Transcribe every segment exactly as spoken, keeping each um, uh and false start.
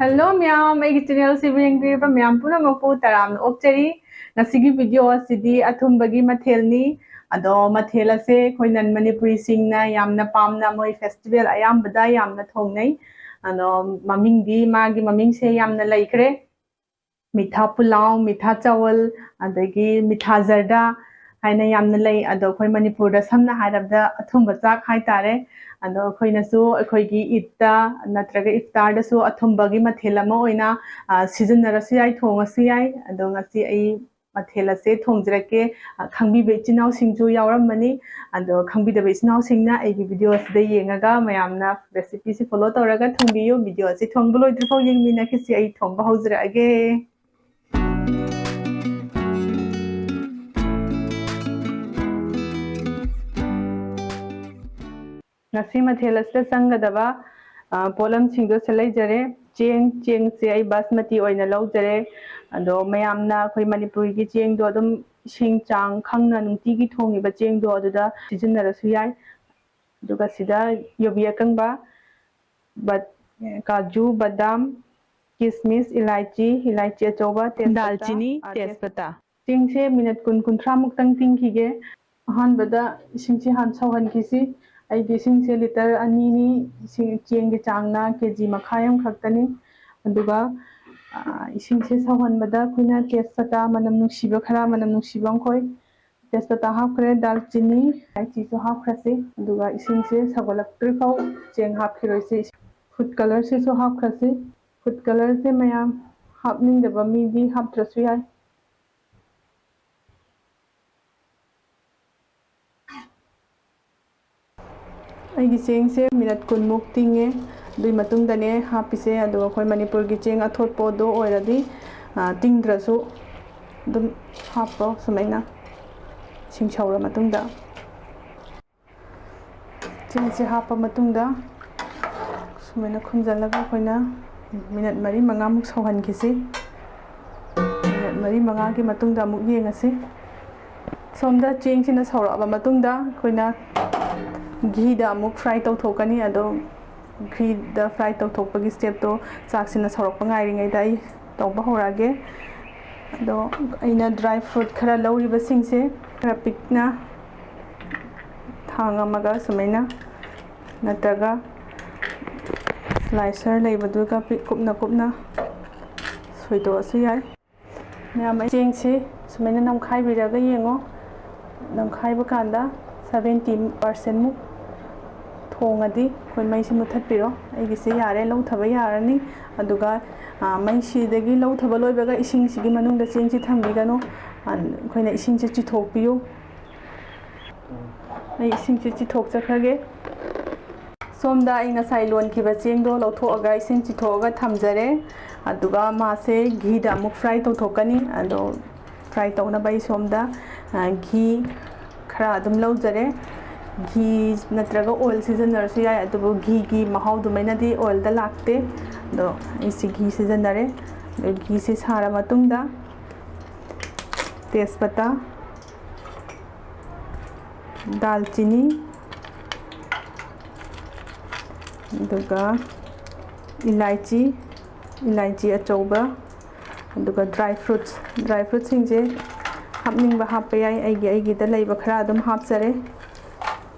Hello ꯃꯌꯥꯝ, ꯑꯩꯒꯤ ꯆꯦꯅꯦꯜꯁꯤꯕꯨ ꯌꯦꯡꯕꯤꯔꯤꯕ ꯃꯌꯥꯝ ꯄꯨꯝꯅꯃꯛꯄꯨ ꯇꯔꯥꯝꯅ ꯑꯣꯛꯆꯔꯤ꯫ ꯉꯁꯤꯒꯤ ꯚꯤꯗꯤꯑꯣ ꯑꯁꯤꯗꯤ ꯑꯊꯨꯝꯕꯒꯤ ꯃꯊꯦꯜꯅꯤ꯫ ꯑꯗꯣ ꯃꯊꯦꯜ ꯑꯁꯦ ꯑꯩꯈꯣꯏ ꯅꯟ ꯃꯅꯤꯄꯨꯔꯤꯁꯤꯡꯅ ꯌꯥꯝꯅ ꯄꯥꯝꯅ ꯃꯣꯏ ꯐꯦꯁꯇꯤꯚꯦꯜ ꯑꯌꯥꯝꯕꯗ ꯌꯥꯝꯅ ꯊꯣꯡꯅꯩ꯫ ꯑꯗꯣ ꯃꯃꯤꯡꯗꯤ, ꯃꯥꯒꯤ ꯃꯃꯤꯡꯁꯦ ꯌꯥꯝꯅ ꯂꯩꯈ꯭ꯔꯦ꯫ ꯃꯤꯊꯥ ꯄꯨꯂꯥꯎ, ꯃꯤꯊꯥ ꯆꯥꯋꯜ, ꯑꯗꯒꯤ ꯃꯤꯊꯥ ꯖꯔꯗꯥ ꯍꯥꯏꯅ ꯌꯥꯝꯅ ꯂꯩ꯫ ꯑꯗꯣ ꯑꯩꯈꯣꯏ ꯃꯅꯤꯄꯨꯔꯗ ꯁꯝꯅ ꯍꯥꯏꯔꯕꯗ ꯑꯊꯨꯝꯕ ꯆꯥꯛ ꯍꯥꯏꯇꯥꯔꯦ꯫ ꯑꯗꯣ ꯑꯩꯈꯣꯏꯅꯁꯨ ꯑꯩꯈꯣꯏꯒꯤ ꯏꯠꯇ ꯅꯠꯇ꯭ꯔꯒ ꯏꯐꯇꯥꯔꯗꯁꯨ ꯑꯊꯨꯝꯕꯒꯤ ꯃꯊꯦꯜ ꯑꯃ ꯑꯣꯏꯅ, ꯑ, ꯁꯤꯖꯤꯟꯅꯔꯁꯨ ꯌꯥꯏ, ꯊꯣꯡꯉꯁꯨ ꯌꯥꯏ꯫ ꯑꯗꯣ ꯉꯁꯤ ꯑꯩ ꯃꯊꯦꯜ ꯑꯁꯦ ꯊꯣꯡꯖꯔꯛꯀꯦ꯫ ꯑ, ꯈꯪꯕꯤꯕ ꯏꯆꯤꯟ ꯏꯅꯥꯎꯁꯤꯡꯁꯨ ꯌꯥꯎꯔꯝꯃꯅꯤ꯫ ꯑꯗꯣ ꯈꯪꯕꯤꯗꯕ ꯏꯆꯤꯟ ꯏꯅꯥꯎꯁꯤꯡꯅ ꯑꯩꯒꯤ ꯚꯤꯗꯤꯑꯣ ꯑꯁꯤꯗ ꯌꯦꯡꯉꯒ ꯃꯌꯥꯝꯅ ꯔꯦꯁꯤꯄꯤꯁꯤ ꯐꯣꯂꯣ ꯇꯧꯔꯒ ꯊꯣꯡꯕꯤꯌꯨ꯫ ꯚꯤꯗꯤꯑꯣ ꯑꯁꯤ ꯊꯣꯡꯕ ꯂꯣꯏꯗ꯭ꯔꯤꯐꯥꯎ ꯌꯦꯡꯃꯤꯟꯅꯈꯤꯁꯤ꯫ ꯑꯩ ꯊꯣꯡꯕ ꯍꯧꯖꯔꯛꯑꯒꯦ꯫ ꯉꯁꯤ ꯃꯊꯦꯜ ꯑꯁꯤꯗ ꯆꯪꯒꯗꯕ, ꯑ, ꯄꯣꯠꯂꯝꯁꯤꯡꯗꯣ ꯁꯤ ꯂꯩꯖꯔꯦ꯫ ꯆꯦꯡ, ꯆꯦꯡꯁꯦ ꯑꯩ ꯕꯥꯁꯃꯇꯤ ꯑꯣꯏꯅ ꯂꯧꯖꯔꯦ꯫ ꯑꯗꯣ ꯃꯌꯥꯝꯅ ꯑꯩꯈꯣꯏ ꯃꯅꯤꯄꯨꯔꯒꯤ ꯆꯦꯡꯗꯣ ꯑꯗꯨꯝ ꯏꯁꯤꯡ ꯆꯥꯡ ꯈꯪꯅ ꯅꯨꯡꯇꯤꯒꯤ ꯊꯣꯡꯉꯤꯕ ꯆꯦꯡꯗꯣ ꯑꯗꯨꯗ ꯁꯤꯖꯤꯟꯅꯔꯁꯨ ꯌꯥꯏ꯫ ꯑꯗꯨꯒ ꯁꯤꯗ ꯌꯨꯕꯤ ꯑꯀꯪꯕ, ꯕꯠ-, ꯀꯥꯖꯨ, ꯕꯗꯥꯝ, ꯀꯤꯁꯃꯤꯁ, ꯏꯂꯥꯏꯆꯤ, ꯏꯂꯥꯏꯆꯤ ꯑꯆꯧꯕ, ꯇꯦꯖꯄꯇꯥ, ꯗꯥꯜꯆꯤꯅꯤ, ꯑꯥ, ꯇꯦꯖꯄꯇꯥ꯫ ꯆꯦꯡꯁꯦ ꯃꯤꯅꯠ ꯀꯨꯟ, ꯀꯨꯟꯊ꯭ꯔꯥ ꯃꯨꯛꯇꯪ ꯇꯤꯡꯈꯤꯒꯦ꯫ ꯑꯍꯥꯟꯕꯗ ꯏꯁꯤꯡꯁꯦ ꯍꯥꯟꯅ ꯁꯧꯍꯟꯈꯤꯁꯤ꯫ ꯑꯩꯒꯤ ꯏꯁꯤꯡꯁꯦ ꯂꯤꯇꯔ ꯑꯅꯤꯅꯤ, ꯏꯁꯤꯡ, ꯆꯦꯡꯒꯤ ꯆꯥꯡꯅ ꯀꯦ ꯖꯤ ꯃꯈꯥꯏ ꯑꯃꯈꯛꯇꯅꯤ꯫ ꯑꯗꯨꯒ, ꯑꯥ, ꯏꯁꯤꯡꯁꯦ ꯁꯧꯍꯟꯕꯗ ꯑꯩꯈꯣꯏꯅ ꯇꯦꯖꯄꯇꯥ, ꯃꯅꯝ ꯅꯨꯡꯁꯤꯕ ꯈꯔ, ꯃꯅꯝ ꯅꯨꯡꯁꯤꯕ ꯑꯃꯈꯣꯏ, ꯇꯦꯖꯄꯇꯥ ꯍꯥꯞꯈ꯭ꯔꯦ, ꯗꯥꯜꯆꯤꯅꯤ, ꯏꯂꯥꯏꯆꯤꯁꯨ ꯍꯥꯞꯈ꯭ꯔꯁꯤ꯫ ꯑꯗꯨꯒ ꯏꯁꯤꯡꯁꯦ ꯁꯧꯒꯠꯂꯛꯇ꯭ꯔꯤꯐꯥꯎ ꯆꯦꯡ ꯍꯥꯞꯈꯤꯔꯣꯏꯁꯤ꯫ ꯐꯨꯗ ꯀꯂꯔꯁꯤꯁꯨ ꯍꯥꯞꯈ꯭ꯔꯁꯤ꯫ ꯐꯨꯗ ꯀꯂꯔꯁꯦ ꯃꯌꯥꯝ ꯍꯥꯞꯅꯤꯡꯗꯕ ꯃꯤꯗꯤ ꯍꯥꯞꯇ꯭ꯔꯁꯨ ꯌꯥꯏ꯫ ꯑꯩꯒꯤ ꯆꯦꯡꯁꯦ ꯃꯤꯅꯠ ꯀꯨꯟꯃꯨꯛ ꯇꯤꯡꯉꯦ꯫ ꯑꯗꯨꯒꯤ ꯃꯇꯨꯡꯗꯅꯦ ꯍꯥꯞꯄꯤꯁꯦ꯫ ꯑꯗꯨꯒ ꯑꯩꯈꯣꯏ ꯃꯅꯤꯄꯨꯔꯒꯤ ꯆꯦꯡ ꯑꯊꯣꯠꯄꯗꯣ ꯑꯣꯏꯔꯗꯤ, ꯑ, ꯇꯤꯡꯗ꯭ꯔꯁꯨ ꯑꯗꯨꯝ ꯍꯥꯞꯄꯣ ꯁꯨꯃꯥꯏꯅ, ꯏꯁꯤꯡ ꯁꯧꯔ ꯃꯇꯨꯡꯗ꯫ ꯆꯦꯡꯁꯦ ꯍꯥꯞꯄ ꯃꯇꯨꯡꯗ ꯁꯨꯃꯥꯏꯅ ꯈꯨꯝꯖꯤꯜꯂꯒ ꯑꯩꯈꯣꯏꯅ ꯃꯤꯅꯠ ꯃꯔꯤ ꯃꯉꯥꯃꯨꯛ ꯁꯧꯍꯟꯈꯤꯁꯤ꯫ ꯃꯤꯅꯠ ꯃꯔꯤ ꯃꯉꯥꯒꯤ ꯃꯇꯨꯡꯗ ꯑꯃꯨꯛ ꯌꯦꯡꯉꯁꯤ꯫ ꯁꯣꯝꯗ ꯆꯦꯡꯁꯤꯅ ꯁꯧꯔꯛꯑꯕ ꯃꯇꯨꯡꯗ ꯑꯩꯈꯣꯏꯅ ꯘꯤꯗ ꯑꯃꯨꯛ ꯐ꯭ꯔꯥꯏ ꯇꯧꯊꯣꯛꯀꯅꯤ꯫ ꯑꯗꯣ ꯘꯤꯗ ꯐ꯭ꯔꯥꯏ ꯇꯧꯊꯣꯛꯄꯒꯤ ꯁ꯭ꯇꯦꯞꯇꯣ ꯆꯥꯛꯁꯤꯅ ꯁꯧꯔꯛꯄ ꯉꯥꯏꯔꯤꯉꯩꯗ ꯑꯩ ꯇꯧꯕ ꯍꯧꯔꯛꯑꯒꯦ꯫ ꯑꯗꯣ ꯑꯩꯅ ꯗ꯭ꯔꯥꯏ ꯐ꯭ꯔꯨꯠ ꯈꯔ ꯂꯧꯔꯤꯕꯁꯤꯡꯁꯦ ꯈꯔ ꯄꯤꯛꯅ ꯊꯥꯡ ꯑꯃꯒ ꯁꯨꯃꯥꯏꯅ ꯅꯠꯇ꯭ꯔꯒ ꯁ꯭ꯂꯥꯏꯁꯔ ꯂꯩꯕꯗꯨꯒ ꯄꯤꯛ ꯀꯨꯞꯅ ꯀꯨꯞꯅ ꯁꯣꯏꯗꯣꯛꯑꯁꯨ ꯌꯥꯏ꯫ ꯃꯌꯥꯝ, ꯆꯦꯡꯁꯤ ꯁꯨꯃꯥꯏꯅ ꯅꯝꯈꯥꯏꯕꯤꯔꯒ ꯌꯦꯡꯉꯣ꯫ ꯅꯝꯈꯥꯏꯕ ꯀꯥꯟꯗ ꯁꯚꯦꯟꯇꯤ ꯄꯥꯔꯁꯦꯟꯃꯨꯛ ꯊꯣꯡꯉꯗꯤ ꯑꯩꯈꯣꯏ ꯃꯩꯁꯤ ꯃꯨꯠꯊꯠꯄꯤꯔꯣ꯫ ꯑꯩꯒꯤꯁꯤ ꯌꯥꯔꯦ, ꯂꯧꯊꯕ ꯌꯥꯔꯅꯤ꯫ ꯑꯗꯨꯒ, ꯑ, ꯃꯩꯁꯤꯗꯒꯤ ꯂꯧꯊꯕ ꯂꯣꯏꯕꯒ ꯏꯁꯤꯡꯁꯤꯒꯤ ꯃꯅꯨꯡꯗ ꯆꯦꯡꯁꯤ ꯊꯝꯕꯤꯒꯅꯨ꯫ ꯑ, ꯑꯩꯈꯣꯏꯅ ꯏꯁꯤꯡꯁꯦ ꯆꯤꯊꯣꯛꯄꯤꯌꯨ꯫ ꯑꯩ ꯏꯁꯤꯡꯁꯦ ꯆꯤꯊꯣꯛꯆꯈ꯭ꯔꯒꯦ꯫ ꯁꯣꯝꯗ ꯑꯩ ꯉꯁꯥꯏ ꯂꯣꯟꯈꯤꯕ ꯆꯦꯡꯗꯣ ꯂꯧꯊꯣꯛꯑꯒ ꯏꯁꯤꯡ ꯆꯤꯊꯣꯛꯑꯒ ꯊꯝꯖꯔꯦ꯫ ꯑꯗꯨꯒ ꯃꯥꯁꯦ ꯘꯤꯗ ꯑꯃꯨꯛ ꯐ꯭ꯔꯥꯏ ꯇꯧꯊꯣꯛꯀꯅꯤ꯫ ꯑꯗꯣ ꯐ꯭ꯔꯥꯏ ꯇꯧꯅꯕ ꯑꯩ ꯁꯣꯝꯗ, ꯑ, ꯘꯤ ꯈꯔ ꯑꯗꯨꯝ ꯂꯧꯖꯔꯦ꯫ ꯘꯤ ꯅꯠꯇ꯭ꯔꯒ ꯑꯣꯏꯜ ꯁꯤꯖꯤꯟꯅꯔꯁꯨ ꯌꯥꯏ, ꯑꯗꯨꯕꯨ ꯘꯤꯒꯤ ꯃꯍꯥꯎꯗꯨꯃꯥꯏꯅꯗꯤ ꯑꯣꯏꯜꯗ ꯂꯥꯛꯇꯦ꯫ ꯑꯗꯣ ꯑꯩꯁꯤ ꯘꯤ ꯁꯤꯖꯤꯟꯅꯔꯦ꯫ ꯑꯗꯣ ꯘꯤꯁꯤ ꯁꯥꯔ ꯃꯇꯨꯡꯗ ꯇꯦꯖꯄꯇꯥ, ꯗꯥꯜꯆꯤꯅꯤ, ꯑꯗꯨꯒ ꯏꯂꯥꯏꯆꯤ, ꯏꯂꯥꯏꯆꯤ ꯑꯆꯧꯕ, ꯑꯗꯨꯒ ꯗ꯭ꯔꯥꯏ ꯐ꯭ꯔꯨꯠꯁ, ꯗ꯭ꯔꯥꯏ ꯐ꯭ꯔꯨꯠꯁꯤꯡꯁꯦ ꯍꯥꯞꯅꯤꯡꯕ ꯍꯥꯞꯄ ꯌꯥꯏ꯫ ꯑꯩꯒꯤ, ꯑꯩꯒꯤꯗ ꯂꯩꯕ ꯈꯔ ꯑꯗꯨꯝ ꯍꯥꯞꯆꯔꯦ꯫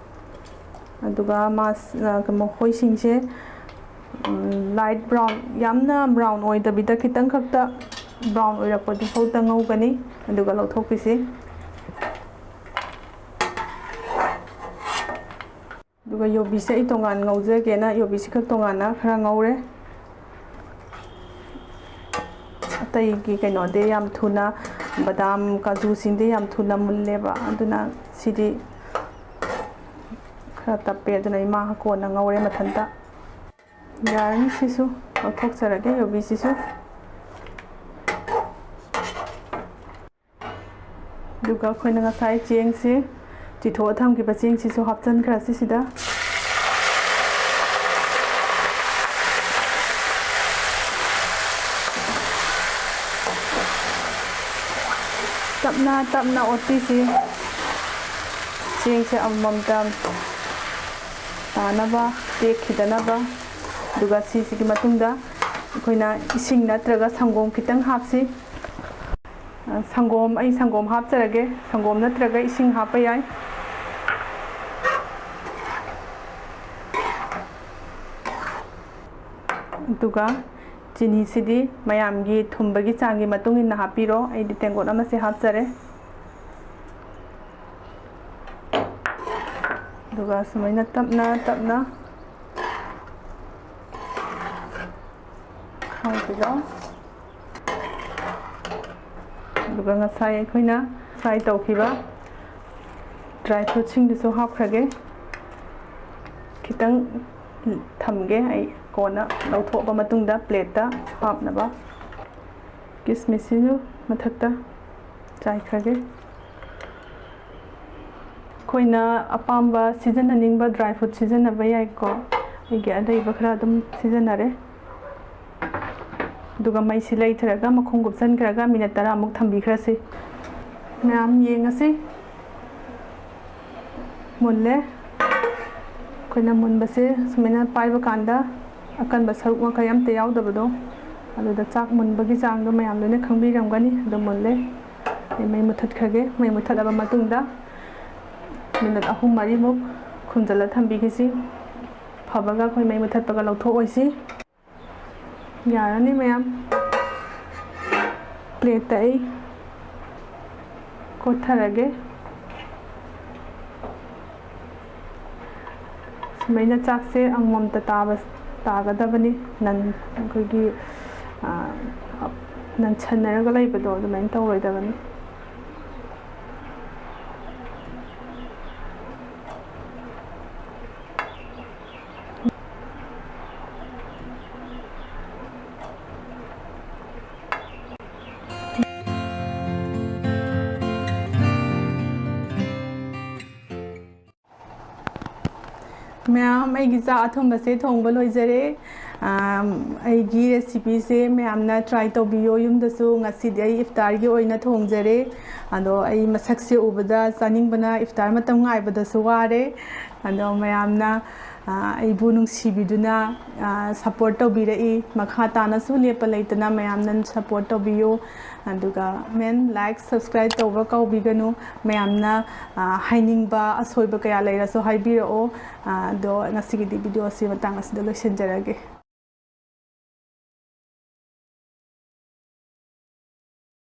ꯑꯗꯨꯒ ꯃꯥꯁ-, ꯑ, ꯃꯈꯣꯏꯁꯤꯡꯁꯦ, ꯎꯝ, ꯂꯥꯏꯠ ꯕ꯭ꯔꯥꯎꯟ, ꯌꯥꯝꯅ ꯕ꯭ꯔꯥꯎꯟ ꯑꯣꯏꯗꯕꯤꯗ ꯈꯤꯇꯪ ꯈꯛꯇ ꯕ꯭ꯔꯥꯎꯟ ꯑꯣꯏꯔꯛꯄꯗꯨ ꯐꯥꯎꯗ ꯉꯧꯒꯅꯤ꯫ ꯑꯗꯨꯒ ꯂꯧꯊꯣꯛꯄꯤꯁꯤ꯫ ꯑꯗꯨꯒ ꯌꯨꯕꯤꯁꯦ ꯑꯩ ꯇꯣꯉꯥꯟ ꯉꯧꯖꯒꯦꯅ ꯌꯨꯕꯤꯁꯤ ꯈꯛ ꯇꯣꯉꯥꯟꯅ ꯈꯔ ꯉꯧꯔꯦ꯫ ꯑꯇꯩꯒꯤ ꯀꯩꯅꯣꯗꯤ ꯌꯥꯝ ꯊꯨꯅ, ꯕꯗꯥꯝ, ꯀꯥꯖꯨꯁꯤꯡꯗꯤ ꯌꯥꯝ ꯊꯨꯅ ꯃꯨꯜꯂꯦꯕ, ꯑꯗꯨꯅ ꯁꯤꯗꯤ ꯈꯔ ꯇꯞꯄꯦ, ꯑꯗꯨꯅ ꯏꯃꯥ ꯀꯣꯟꯅ ꯉꯧꯔꯦ ꯃꯊꯟꯇ꯫ ꯌꯥꯔꯅꯤ, ꯁꯤꯁꯨ ꯂꯧꯊꯣꯛꯆꯔꯒꯦ, ꯌꯨꯕꯤꯁꯤꯁꯨ꯫ ꯑꯗꯨꯒ ꯑꯩꯈꯣꯏꯅ ꯉꯁꯥꯏ ꯆꯦꯡꯁꯤ ꯆꯤꯊꯣꯛꯑ ꯊꯝꯈꯤꯕ ꯆꯦꯡꯁꯤꯁꯨ ꯍꯥꯞꯆꯤꯟꯈ꯭ꯔꯁꯤ ꯁꯤꯗ꯫ ꯇꯞꯅ ꯇꯞꯅ ꯑꯣꯠꯄꯤꯁꯤ꯫ ꯆꯦꯡꯁꯦ ꯑꯃꯃꯝꯇ ꯌꯥꯅꯕ, ꯇꯦꯛꯈꯤꯗꯅꯕ꯫ ꯑꯗꯨꯒ ꯁꯤꯁꯤꯒꯤ ꯃꯇꯨꯡꯗ ꯑꯩꯈꯣꯏꯅ ꯏꯁꯤꯡ ꯅꯠꯇ꯭ꯔꯒ ꯁꯪꯒꯣꯝ ꯈꯤꯇꯪ ꯍꯥꯞꯁꯤ꯫ ꯑ, ꯁꯪꯒꯣꯝ, ꯑꯩ ꯁꯪꯒꯣꯝ ꯍꯥꯞꯆꯔꯒꯦ꯫ ꯁꯪꯒꯣꯝ ꯅꯠꯇ꯭ꯔꯒ ꯏꯁꯤꯡ ꯍꯥꯞꯄ ꯌꯥꯏ꯫ ꯑꯗꯨꯒ ꯆꯤꯅꯤꯁꯤꯗꯤ ꯃꯌꯥꯝꯒꯤ ꯊꯨꯝꯕꯒꯤ ꯆꯥꯡꯒꯤ ꯃꯇꯨꯡ ꯏꯟꯅ ꯍꯥꯞꯄꯤꯔꯣ꯫ ꯑꯩꯗꯤ ꯇꯦꯡꯀꯣꯠ ꯑꯃꯁꯦ ꯍꯥꯞꯆꯔꯦ꯫ ꯑꯗꯨꯒ ꯁꯨꯃꯥꯏꯅ ꯇꯞꯅ ꯇꯞꯅ ꯍꯥꯞꯄꯤꯔꯣ꯫ ꯑꯗꯨꯒ ꯉꯁꯥꯏ ꯑꯩꯈꯣꯏꯅ fry ꯇꯧꯈꯤꯕ dry fruitꯁꯤꯡꯗꯨꯁꯨ ꯍꯥꯞꯈ꯭ꯔꯒꯦ꯫ ꯈꯤꯇꯪ ꯊꯝꯒꯦ ꯑꯩ, ꯀꯣꯟꯅ ꯂꯧꯊꯣꯛꯑꯕ ꯃꯇꯨꯡꯗ plateꯇ ꯍꯥꯞꯅꯕ꯫ ꯀꯤꯁꯃꯤꯁꯁꯤꯁꯨ ꯃꯊꯛꯇ ꯆꯥꯏꯈ꯭ꯔꯒꯦ꯫ ꯑꯩꯈꯣꯏꯅ ꯑꯄꯥꯝꯕ ꯁꯤꯖꯤꯟꯅꯅꯤꯡꯕ dry fruit ꯁꯤꯖꯤꯟꯅꯕ ꯌꯥꯏꯀꯣ꯫ ꯑꯩꯒꯤ ꯑꯔꯩꯕ ꯈꯔ ꯑꯗꯨꯝ ꯁꯤꯖꯤꯟꯅꯔꯦ꯫ ꯑꯗꯨꯒ ꯃꯩꯁꯤ ꯂꯩꯊꯔꯒ ꯃꯈꯨꯝ ꯀꯨꯞꯁꯟꯈ꯭ꯔꯒ minute ꯇꯔꯥꯃꯨꯛ ꯊꯝꯕꯤꯈ꯭ꯔꯁꯤ꯫ ꯃꯌꯥꯝ ꯌꯦꯡꯉꯁꯤ꯫ ꯃꯨꯜꯂꯦ꯫ ꯑꯩꯈꯣꯏꯅ ꯃꯨꯟꯕꯁꯦ ꯁꯨꯃꯥꯏꯅ ꯄꯥꯏꯕ ꯀꯥꯟꯗ ꯑꯀꯟꯕ ꯁꯔꯨꯛ ꯃꯈꯩ ꯑꯝꯇ ꯌꯥꯎꯗꯕꯗꯣ, ꯑꯗꯨꯗ ꯆꯥꯛ ꯃꯨꯟꯕꯒꯤ ꯆꯥꯡꯗꯣ ꯃꯌꯥꯝ ꯂꯣꯏꯅ ꯈꯪꯕꯤꯔꯝꯒꯅꯤ꯫ ꯑꯗꯨ ꯃꯨꯜꯂꯦ꯫ ꯑꯩ ꯃꯩ ꯃꯨꯊꯠꯈ꯭ꯔꯒꯦ꯫ ꯃꯩ ꯃꯨꯊꯠꯂꯕ ꯃꯇꯨꯡꯗ minute ꯑꯍꯨꯝ ꯃꯔꯤꯃꯨꯛ ꯈꯨꯝꯖꯤꯜꯂ ꯊꯝꯕꯤꯈꯤꯁꯤ꯫ ꯐꯕꯒ ꯑꯩꯈꯣꯏ ꯃꯩ ꯃꯨꯊꯠꯄꯒ ꯂꯧꯊꯣꯛꯑꯣꯏꯁꯤ꯫ ꯌꯥꯔꯅꯤ ꯃꯌꯥꯝ꯫ Plateꯇ ꯑꯩ ꯀꯣꯠꯊꯔꯒꯦ꯫ ꯁꯨꯃꯥꯏꯅ ꯆꯥꯛꯁꯦ ꯑꯃꯃꯝꯇ ꯇꯥꯕ, ꯇꯥꯒꯗꯕꯅꯤ꯫ ꯅꯟ-, ꯑꯩꯈꯣꯏꯒꯤ, ꯑ, ꯅꯟꯁꯟꯅꯔꯒ ꯂꯩꯕꯗꯣ ꯑꯗꯨꯃꯥꯏꯅ ꯇꯧꯔꯣꯏꯗꯕꯅꯤ꯫ ꯃꯌꯥꯝ, ꯑꯩꯒꯤ ꯆꯥꯛ ꯑꯊꯨꯝꯕꯁꯦ ꯊꯣꯡꯕ ꯂꯣꯏꯖꯔꯦ꯫ ꯑꯥꯝ, ꯑꯩꯒꯤ recipeꯁꯦ ꯃꯌꯥꯝꯅ try ꯇꯧꯕꯤꯌꯣ ꯌꯨꯝꯗꯁꯨ꯫ ꯉꯁꯤꯗꯤ ꯑꯩ ꯏꯐꯇꯥꯔꯒꯤ ꯑꯣꯏꯅ ꯊꯣꯡꯖꯔꯦ꯫ ꯑꯗꯣ ꯑꯩ ꯃꯁꯛꯁꯦ ꯎꯕꯗ ꯆꯥꯅꯤꯡꯕꯅ ꯏꯐꯇꯥꯔ ꯃꯇꯝ ꯉꯥꯏꯕꯗꯁꯨ ꯋꯥꯔꯦ꯫ ꯑꯗꯣ ꯃꯌꯥꯝꯅ ꯑꯩꯕꯨ ꯅꯨꯡꯁꯤꯕꯤꯗꯨꯅ ꯁꯞꯄꯣꯔꯠ ꯇꯧꯕꯤꯔꯛꯏ꯫ ꯃꯈꯥ ꯇꯥꯅꯁꯨ ꯂꯦꯞꯄ ꯂꯩꯇꯅ ꯃꯌꯥꯝꯅ ꯁꯞꯄꯣꯔꯠ ꯇꯧꯕꯤꯌꯨ꯫ ꯑꯗꯨꯒ ꯃꯦꯝ, ꯂꯥꯏꯛ, ꯁꯕꯁꯀ꯭ꯔꯥꯏꯕ ꯇꯧꯕ ꯀꯥꯎꯕꯤꯒꯅꯨ꯫ ꯃꯌꯥꯝꯅ ꯍꯥꯏꯅꯤꯡꯕ ꯑꯁꯣꯏꯕ ꯀꯌꯥ ꯂꯩꯔꯁꯨ ꯍꯥꯏꯕꯤꯔꯛꯑꯣ꯫ ꯑꯗꯣ ꯉꯁꯤꯒꯤꯗꯤ ꯚꯤꯗꯤꯑꯣ ꯑꯁꯤ ꯃꯇꯥꯡ ꯑꯁꯤꯗ ꯂꯣꯏꯁꯤꯟꯖꯔꯒꯦ꯫